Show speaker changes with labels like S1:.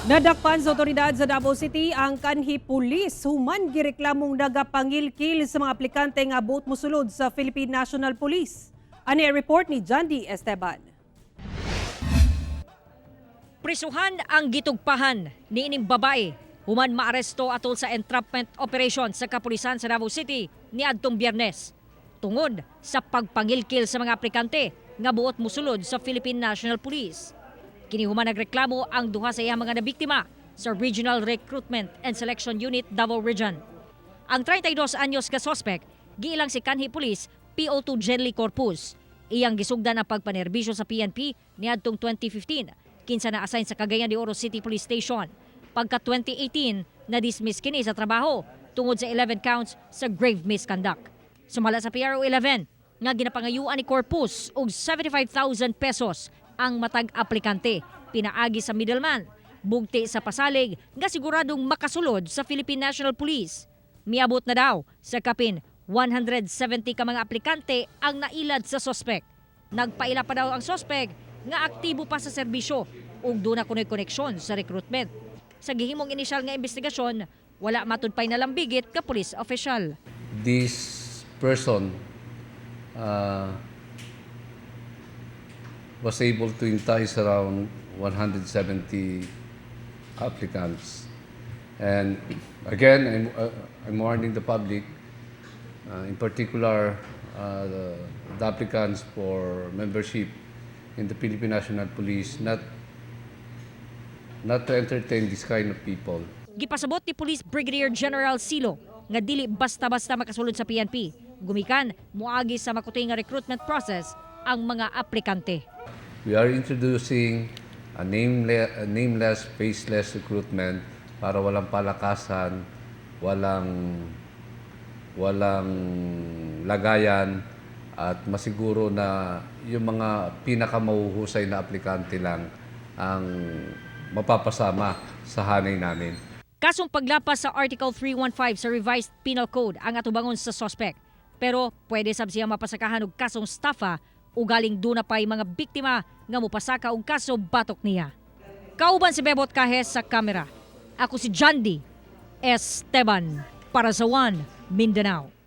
S1: Nadakpan sa otoridad sa Davao City ang kanhi pulis human gireklamong nagapangilkil sa mga aplikante nga buot mosulod sa Philippine National Police. Ani ang report ni Jandy Esteban.
S2: Prisuhan ang gitugpahan ni ining babae human maaresto atol sa entrapment operation sa kapulisan sa Davao City niadtong Biyernes, tungod sa pagpangilkil sa mga aplikante nga buot musulod sa Philippine National Police. Kini human nagreklamo ang duha sa iyang mga nabiktima sa Regional Recruitment and Selection Unit, Davao Region. Ang 32 anyos ka suspect giilang si kanhi police PO2 Jenly Corpus. Iyang gisugdan ang pagpanerbisyo sa PNP niadtong 2015, kinsa na-assign sa Cagayan de Oro City Police Station. Pagka 2018, na-dismiss kini sa trabaho tungod sa 11 counts sa grave misconduct. Sumala sa PRO 11, nga ginapangayuan ni Corpus og 75,000 pesos ang matag aplikante pinaagi sa middleman, bugti sa pasalig nga siguradong makasulod sa Philippine National Police. Miabot na daw sa kapin 170 ka mga aplikante ang nailad sa sospek. Nagpaila pa daw ang sospek nga aktibo pa sa serbisyo ug duna kunoy koneksyon sa recruitment. Sa gihimong inisyal nga investigasyon, wala matud pay nalambigit ka police official.
S3: This person was able to entice around 170 applicants. And again, I'm warning the public, in particular the applicants for membership in the Philippine National Police, not to entertain this kind of people.
S2: Gipasabot ni Police Brigadier General Silo nga dili basta-basta makasulod sa PNP. Gumikan moagi sa makuti nga recruitment process ang mga aplikante.
S3: We are introducing a nameless, faceless recruitment para walang palakasan, walang lagayan at masiguro na yung mga pinakamahuhusay na aplikante lang ang mapapasama sa hanay namin.
S2: Kasong paglapas sa Article 315 sa Revised Penal Code ang atubangon sa suspect. Pero pwede sab siya mapasakahan og kasong estafa o galing duna pa'y mga biktima nga mopasaka og kaso batok niya. Kauban si Bebot Cajes sa kamera. Ako si Jandy Esteban para sa One Mindanao.